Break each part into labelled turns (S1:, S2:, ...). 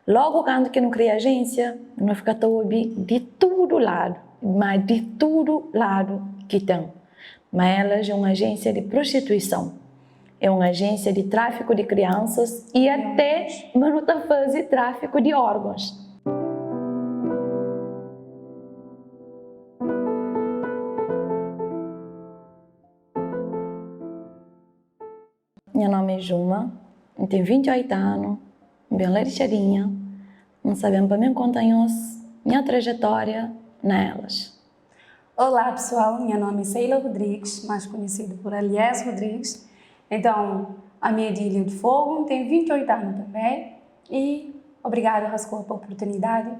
S1: Logu kantu ki nu kria ajénsia, nu fika ta obi di tudu ladu, má di tudu ladu ki ten, ma elas é un ajénsia di prostituison, é un ajénsia di tráfiku di kriansas i até ma nu ta faze tráfiku di órgons. Nha nómi é Juma, N ten 28 anu, N ben la di Txadinha, N sta ben pa mi konta nhos nha trajetória na Elas.
S2: Olá pessoal, nha nome é Seila Rodrigues, mais conhecido por Aliés Rodrigues. Então, ami é di Ilha do Fogo, N ten 28 anu também e obrigada Rascou pa oportunidade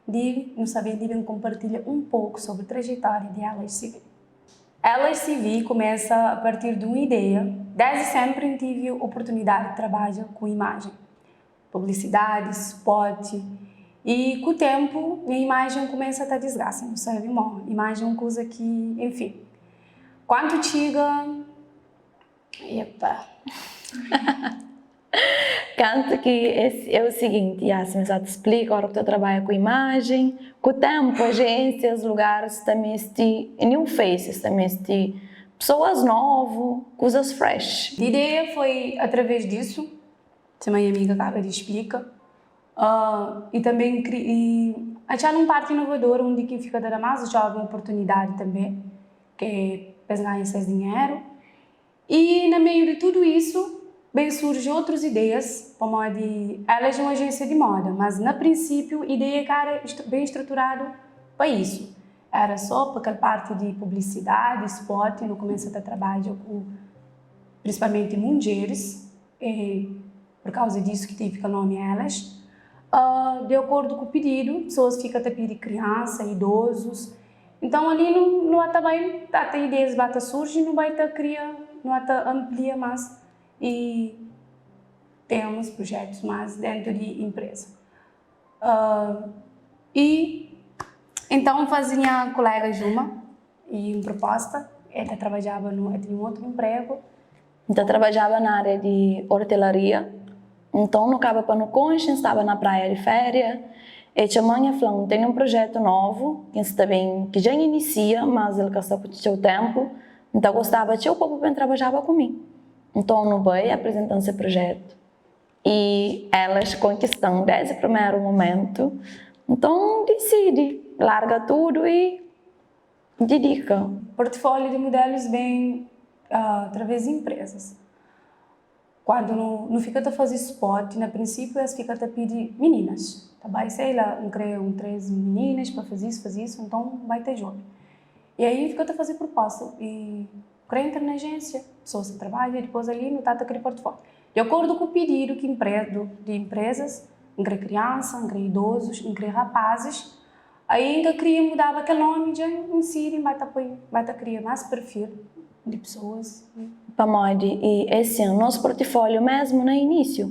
S2: di nu sta ben di ben compartilha um pouco sobre trajetória di Elas CV. Elas CV kumesa a partir di un ideia. Desdi sempri N tivi oportunidadi di trabadja ku imajen, publisidadi, spot i ku tempu nha imajen kumesa ta disgasta. Nu sabi mo imajen é un kuza ki, enfin, kuantu txiga.
S1: Epa. Kantu ki es é o siginti, Yasmin sa ta splika ora ku ta trabadja ku imajen, ku tempu ajensias, lugaris ta mesti new faces, ta mesti pesoas novu, kuzas fresh.
S2: Ideia foi através disu, sima nha amiga kaba di splika, i tanbe i atxadu un parti inovadora undi ki fika ta da mas joven oportunidadi tanbe. Ke pa es ganha ses dinheru. I na meiu di tudu isu, ben surji otrus ideias, pamodi elas é un ajénsia di moda, mas na prinsipiu ideia ka era ben struturadu pa isu. Era so pa kel parti di publisidadi, spot, nu kumesa ta trabadja ku prinsipalmenti mundjeris, e pur kauza disu ki tevi kel nomi Elas. Di akordu ku pididu, pesoas fika ta pidi kriansa, idozus, Então ali nu nu ata bai ata ideias ba ta surgi nu bai ta kria nu ata amplia mas e temos projetos mas dentro di empresa e então fazi nha colega Juma e um proposta el ta trabadjaba no el tinha um outro emprego.
S1: N ta trabadjaba na ária di ortelaria, nton nu kaba pa nu konxe, N staba na praia di féria, e txoma-m e fla-m, N tene un prujétu novu ki N sta ben, ki dja N inisia, mas el ka sta ku txeu ténpu, N ta gostaba txeu pa bu ben trabadjaba ku mi. Nton nu bai, aprizenta-m se prujétu i elas konkista-m désdi primeru momentu. Nton N disidi larga tudu i. Didika.
S2: Portfóliu di mudelus ben através di inprezas. Kuandu nu nu fika ta faze spot, na prinsipiu es fika ta pidi mininas. Ta bai, sei la, N kre un 3 mininas pa faze isu, faze isu, nton bai ta djobe. I ai N fika ta faze pruposta i kre entra na ajensia, pesoas ta trabadja, dipôs ali nu ta ta kria portfóliu. Di akordu ku pididu ki di inprezas, N kre kriansa, N kre idozus, N kre rapazis, Aí N ka kria mudaba kel nomi dja N sidi N ba ta poi ba ta kria más perfil di pesoas.
S1: Pamodi i é sin, nos portifóliu mesmu na inísiu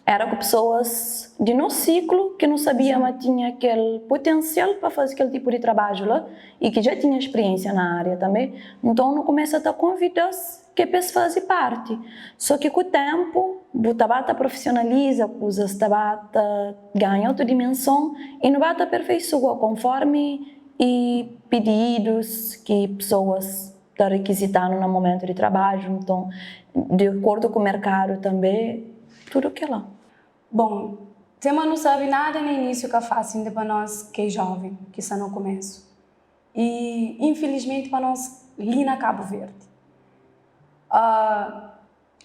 S1: éra ku pesoas di nos siklu ki nu sabia ma tinha kel putensial pa faze kel tipu di trabadju la i ki dja tinha spriensia na ária tanbe. Nton nu kumesa ta konvida-s ke pa es faze parti. So ki ku tenpu bu ta ba ta profisionaliza, kuzas ta ba ta ganha otu dimenson i nu ba ta aperfeisua konformi i pididus ki pesoas ta rekizitanu na momentu di trabadju, nton di akordu ku merkadu tanbe, tudu kila.
S2: Bon, tema nu sabe nada na inísiu ka fásil inda pa nos ke joven ki sta na kumesu. I infilismenti pa nos li na Kabu Verdi.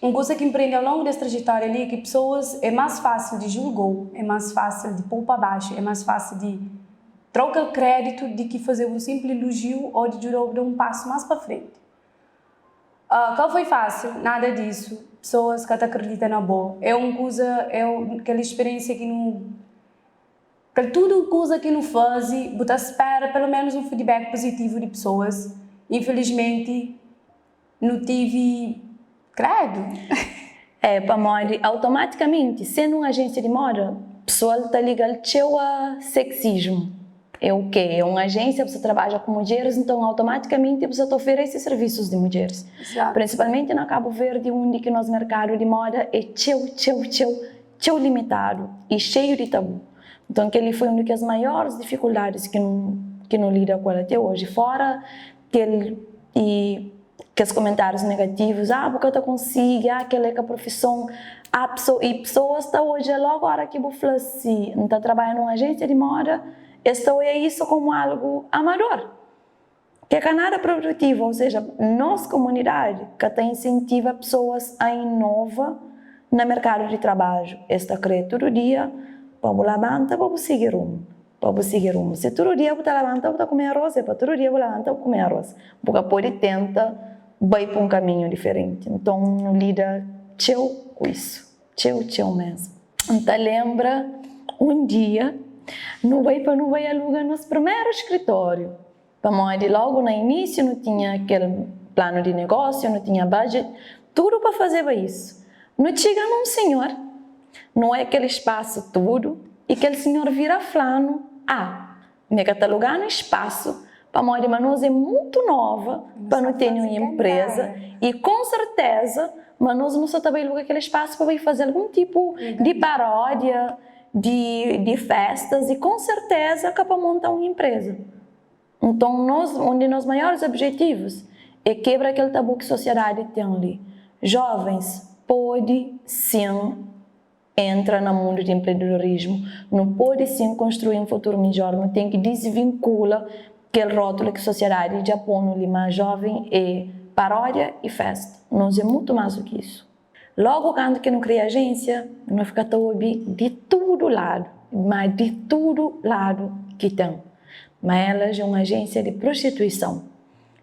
S2: Un kuza ki N prende au longu des trajetória li é ki pesoas é más fásil di julga-u, é más fásil di pô-u pa baxu, é más fásil di tra-u kel kréditu di ki faze-u un sinpli ilujiu ô di djuda-u da un pasu más pa frenti. Ka foi fásil, nada disu. Pesoas ka ta kridita na bo. É un kuza, é kel spiriénsia ki nu. Kel tudu kuza ki nu faze, bu ta spera pelo menus un feedback puzitivu di pesoas. Infelizmenti, nu tivi kredu.
S1: É, pamodi automatikamenti, sendu un ajensia di moda, pesoal ta liga-l txeu a seksismu. É o ke? É un ajensia, bu sta trabadja ku mudjeris, nton automatikamenti bu sta ta oferese servisus di mudjeris. Prinsipalmenti na Kabu Verdi, undi ki nos merkadu di moda é txeu, txeu, txeu, txeu limitadu i xeiu di tabu. Nton kel-li foi un di kes maioris difikuldadis ki nu ki nu lida ku el ate oji. Fora kel i kes komentárius negativus, ah bu ka ta konsigi, ah kel-la é ka profison, ah peso i pesoas ta odja logu ora ki bu fla si N ta trabadja nun ajénsia di moda, es ta oia isu komu algu amador. Ke ka nada produtivu, ou seja, nos komunidadi ka ta insentiva pesoas a inova na merkadu di trabadju. Es ta kre tudu dia pa bu labanta pa bu sigi rumu, pa bu sigi rumu. Si tudu dia bu ta labanta bu ta kume aros, e pa tudu dia bu labanta bu kume aros. Bu ka pode tenta bai pa un kaminhu diferenti. Nton nu lida txeu ku isu. Txeu, txeu mesmu. N ta lenbra un dia nu bai pa nu bai aluga nos primeru skritóriu, pamodi lógu na inísiu nu tinha kel planu di negósiu, nu tinha budget, tudu pa fazeba isu. Nu txiga na un sinhor, nu oia kel spasu tudu i kel sinhor vira fla-nu, Ah, mi ka ta aluga-nu spasu pamodi ma nos é mutu nova pa nu tene un inpreza i konserteza ma nos nu sa ta bai luga kel spasu pa bai faze algun tipu di paródia, di festas i konserteza ka pa monta un inpreza. Nton nos, un di nos maioris objetivus é kebra kel tabu ki sosiadadi ten li, jovens pode sin entra na mundu di enprendedorismu, nu pode sin konstrui un futuru midjor, nu ten ki disvinkula kel rótulu ki sosiadadi dja pô-nu li ma joven é paródia i festa. Nos é mutu más du ki isu. Logu kantu ki nu kria ajénsia, nu fika ta obi di tudu ladu, ma di tudu ladu ki ten, ma elas é un ajénsia di prostituison,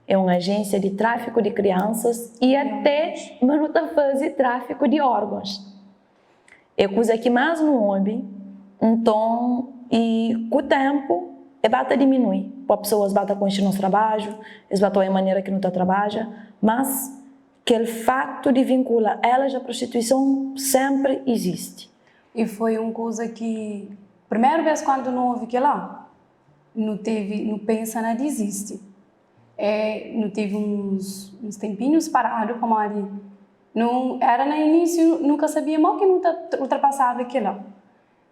S1: é un ajénsia di tráfiku di kriansas i até ma nu ta faze tráfiku di órgons. É kuza ki más nu obi, nton i ku ténpu e ba ta diminui, pa pesoas ba ta konxe nos trabadju, es ba ta oia manera ki nu ta trabadja, mas kel faktu di vinkula elas a prostituison sénpri izisti.
S2: I foi un kuza ki primeru bes kantu nu obi kel-la, nu tevi, nu pensa na dizisti. E nu tevi uns uns tenpinhus paradu pamodi nu era na inisiu nu ka sabia mo ki nu ta ultrapasaba kila.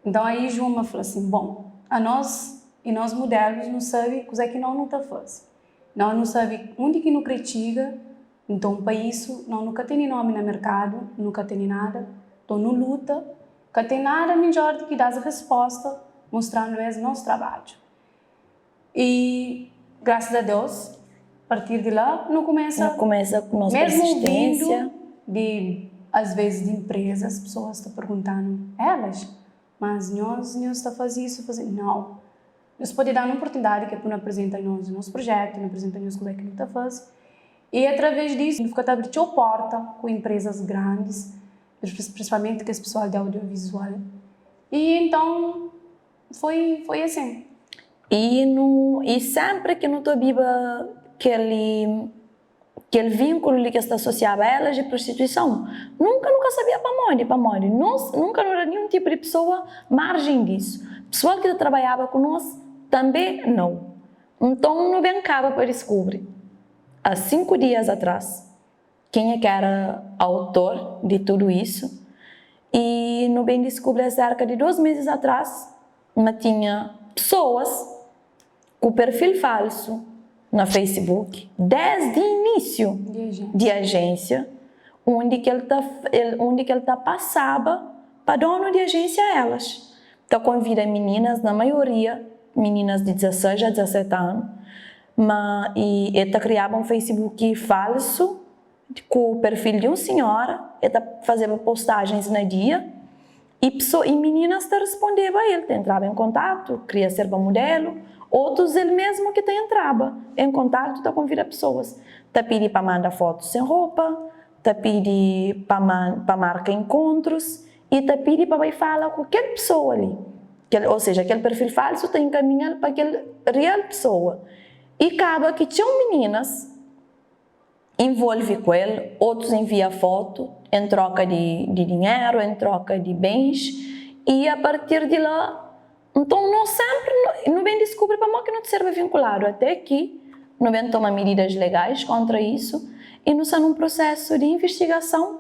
S2: Nton aí Juma fla sin, bon, anos i nos mudelus nu sabi kuzé ki no nu ta fazi. No nu sabi undi ki nu kre txiga, nton pa isu no nu ka tene nomi na merkadu, nu ka tene nada, nton nu luta, ka ten nada midjor di ki das resposta mostrandu es nos trabadju. E graças a Deus, partir di la nu kumesa.
S1: Nu kumesa ku nos
S2: Mesmu
S1: persistência.
S2: ouvindo di às vezes di empresas, pessoas ta perguntanu, elas, mas nhos, nhos ta fazi isu, fazi, nau. Nhos podi danu oportunidadi ki é pa nu apresenta nhos nos projetu, nu apresenta nhos kuzé ki nu ta fazi. E através disu nu fika ta abri txeu porta ku empresas grandis, principalmente kes pessoal di audiovisual. E então Foi, foi asin.
S1: I nu, i senpri ki nu ta obiba kel, kel vinkulu li ki es ta asosiaba elas di prostituison, nunka nu ka sabia pamodi, pamodi nos nunka nu da ninhun tipu di pesoa marjen disu. Pesoal ki ta trabaiaba ku nos tanbe nau. Nton nu ben kaba pa diskubri, a 5 dias atras, kenha ki éra autor di tudu isu i nu ben diskubri aserka di 2 mezis atras ma tinha pesoas ku perfil falsu na Facebook desdi inísiu di ajénsia undi ki el ta undi ki el ta pasaba pa donu di ajénsia elas ta konvida mininas na maioria mininas di 16 a 17 anu Ma i e ta kriaba un Facebook falsu ku perfil di un sinhora, e ta fazeba postajens na dia i pesoa i mininas ta rispondeba el, ta entraba en kontatu, kria serba mudelu, otus el mesmu ki ta entraba en kontatu ta konvida pesoas, ta pidi pa manda fotus sen ropa, ta pidi pa pa marka enkontrus i ta pidi pa bai fala ku kel pesoa li. Kel, ou seja, kel perfil falsu ta enkaminha-l pa kel real pesoa. I kaba ki txeu mininas envolve ku el, otus envia fotu en troka di di dinheru, en troka di bens, i a partir di la, nton nos senpri nu ben diskubri pamodi ki nu ta serba vinkuladu ate ki nu ben toma mididas legais kontra isu i nu sta nun prosesu di investigason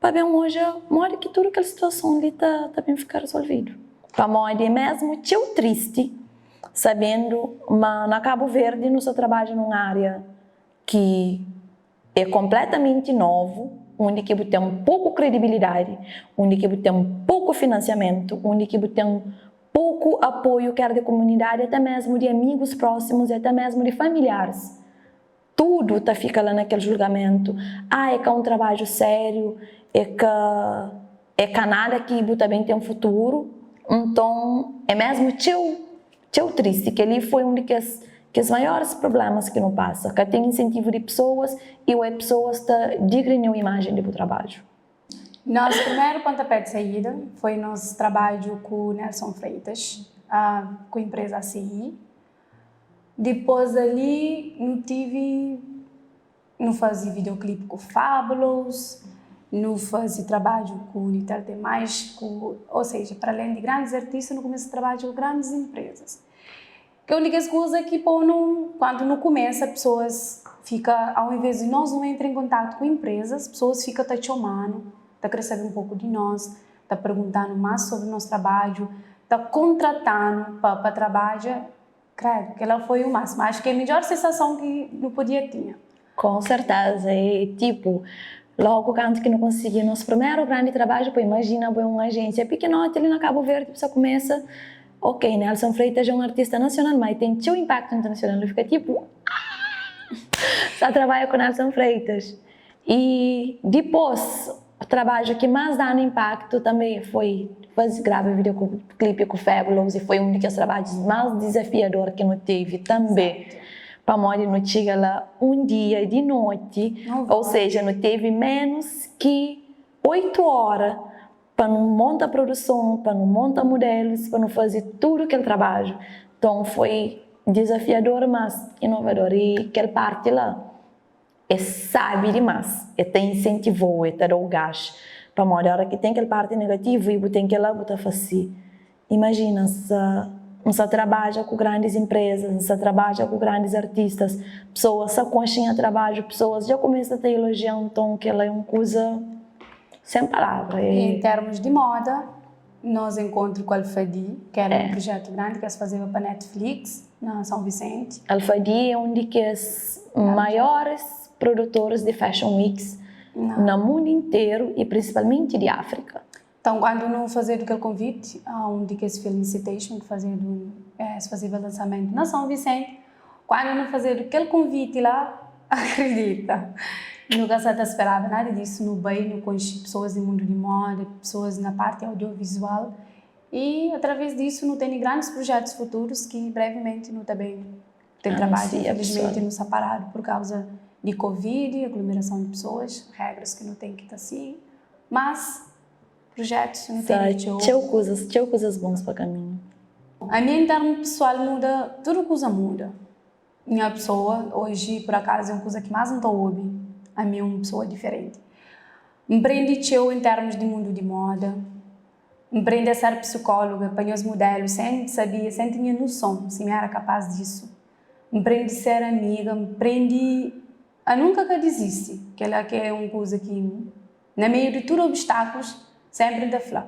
S1: Pa ben odja modi ki tudu kel situason li ta ta ben fika rezolvidu. Pamodi é mesmu txeu tristi sabendu ma na Kabu Verdi nu sta trabadja nun ária ki é konpletamenti novu, undi ki bu ten poku kredibilidadi, undi ki bu ten poku finansiamentu, undi ki bu ten poku apoiu ker di kumunidadi ate mesmu di amigus prósimus i ate mesmu di familiaris. Tudu ta fika la na kel julgamentu, ah é ka un trabadju sériu, é ka é ka nada ki bu ta ben ten futuru. Nton é mesmu txeu txeu tristi. Kel-li foi un di kes kes maioris prublémas ki nu pasa, ka ten insentivu di pesoas i oe pesoas ta digriniu imajen di bu trabadju.
S2: Nos primeru pontapé di saída foi nos trabadju ku Nelson Freitas, ku inpreza ACI. Dipôs ali nu tivi, nu faze videoclip ku Fabulous, nu faze trabadju ku Unitel Tem Mais, ku, ou seja, para além di grandis artista nu kumesa trabadja ku grandis inprezas. Ke un di kes kuza ki pô-nu, kantu nu kumesa, pesoas fika, au invés di nos nu entra en kontatu ku inprezas, pesoas fika ta txoma-nu, ta kre sabe un poku di nos, ta pergunta-nu más sobri nos trabadju, ta kontrata-nu pa pa trabadja. Kredu, kel-la foi u másimu. Axu ki é midjór sensason ki nu podia tinha.
S1: Kon serteza. É tipu, lógu kantu ki nu konsigi nos primeru grandi trabadju, pô, imajina bo é un ajénsia pikinoti li na Kabu Verdi, bu sta kumesa, ok, Nelson Freitas é un artista nasional, má el ten txeu inpaktu internasional. Nu fika tipu, aah! Sta trabadja ku Nelson Freitas. I dipôs, trabadju ki más da-nu inpaktu tanbê foi faze grava videoclipe ku Fabulous i foi un di kes trabadjus más dizafiador ki nu tevi tanbê, pamodi nu txiga la un dia di noti, ou seja, nu tevi ménus ki 8 óra pa nu monta produson, pa nu monta mudelus, pa nu faze tudu kel trabadju. Nton foi dizafiador, mas inovador i kel parti la. É sabi dimás, é ta insentivou, é ta dou gás, pamodi ora ki ten kel parti negativu i bu ten kela bu ta fasi. Imajina N sa N sa trabadja ku grandis inprezas, N sa trabadja ku grandis artistas, pesoas sa konxe nha trabadju, pesoas dja kumesa ta elojian, nton kela é un kuza sen palavra.
S2: É. Em termos di moda, nos enkontru ku Alfadi, ki era un projetu grandi ki es fazeba pa Netflix na São Vicente.
S1: Alfadi é un di kes maioris produtoris di Fashion Weeks na mundu interu i prinsipalmenti di Áfrika.
S2: Nton, kantu nu fazedu kel konviti, un di kes film citation ki fazedu, es fazeba lansamentu na São Vicente, kantu nu fazedu kel konviti la, Akredita, nu ka sa ta speraba nada disu, nu bai, nu konxe pesoas di mundu di moda, pesoas na parti audiovizual i atraves disu nu tene grandis projetus futurus ki brevimenti nu ta ben ten trabadju. Infelismenti nu sta paradu pur kauza di covid, aglomerason di pesoas, regras ki nu ten ki ta sigi, mas projetus nu tene txeu.
S1: Txeu kuzas, txeu kuzas bons pa kaminhu.
S2: Ami en termu pesoal muda, tudu kuza muda. Nha pesoa, oji pur akazu é un kuza ki más N ta obi, ami é un pesoa diferenti. N prende txeu en termus di mundu di moda, N prende a ser psikóloga pa nhas mudelu sen sabia, sen tinha nuson si mi éra kapás disu. N prende ser amiga, N prende a nunka ka dizisti, kel-la ki é un kuza ki na meiu di tudu obstákulus sénpri N ta fla.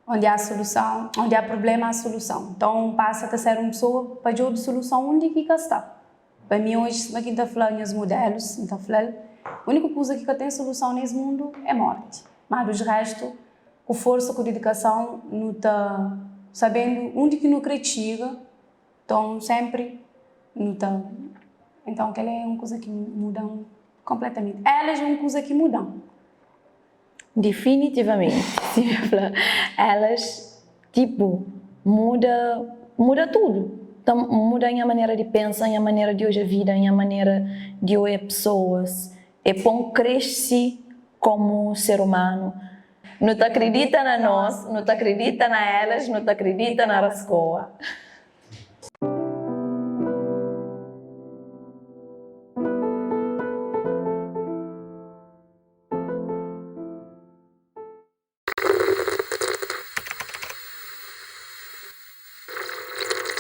S2: Onde há soluson, onde há problema há soluson. Nton pasa ta ser un pesoa pa djobe soluson undi ki ka sta. Pa mi oji sima ki N ta fla nhas modelus, N ta fla-l, uniku kuza ki ka ten soluson na es mundu é morti. Má dos restu, ku forsa, ku dedikason, nu ta sabendu undi ki nu kre txiga, nton senpri nu ta. Nton kel-la é un kuza ki muda-m konpletamenti. Elas é un kuza ki muda-m.
S1: Difinitivamenti, si mi fla elas tipo muda muda tudu, ta muda nha manera di pensa, nha manera di odja vida, nha manera di oia pesoas, e pon kresi komu ser umanu. Nu ta kridita na nos, nu ta kridita na elas, nu ta kridita na Raskoa.